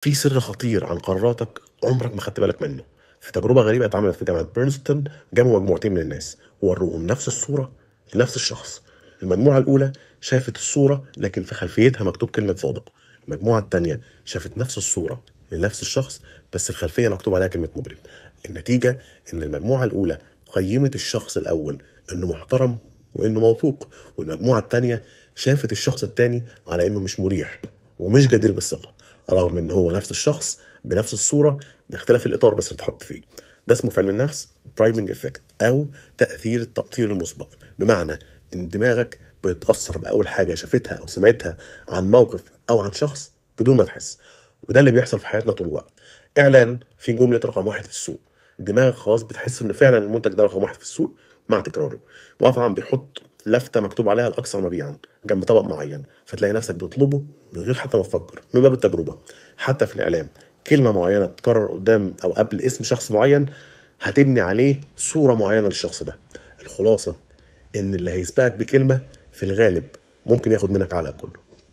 في سر خطير عن قراراتك عمرك ما خدت بالك منه. في تجربة غريبة اتعملت في جامعة برينستون، جابوا مجموعتين من الناس ووروهم نفس الصورة لنفس الشخص. المجموعة الأولى شافت الصورة لكن في خلفيتها مكتوب كلمة صادق. المجموعة الثانية شافت نفس الصورة لنفس الشخص بس الخلفية مكتوب عليها كلمة مجرم. النتيجة إن المجموعة الأولى قيمت الشخص الأول إنه محترم وإنه موثوق، والمجموعة الثانية شافت الشخص الثاني على إنه مش مريح ومش جدير بالثقة، رغم إن هو نفس الشخص بنفس الصورة باختلاف الإطار بس اللي اتحط فيه. ده اسمه في علم النفس priming effect أو تأثير التأثير المسبق، بمعنى إن دماغك بتتأثر بأول حاجة شافتها أو سمعتها عن موقف أو عن شخص بدون ما تحس. وده اللي بيحصل في حياتنا طول الوقت. إعلان في جملة رقم واحد في السوق، دماغك خلاص بتحس إن فعلا المنتج ده رقم واحد في السوق مع تكراره. مطعم بيحط لافتة مكتوب عليها الأكثر مبيعا جنب طبق معين، فتلاقي نفسك بتطلبه من غير حتى ما تفكر، من باب التجربة. حتى في الإعلام كلمة معينة تتكرر قدام أو قبل اسم شخص معين هتبني عليه صورة معينة للشخص ده. الخلاصة إن اللي هيسبقك بكلمة في الغالب ممكن ياخد منك على كله.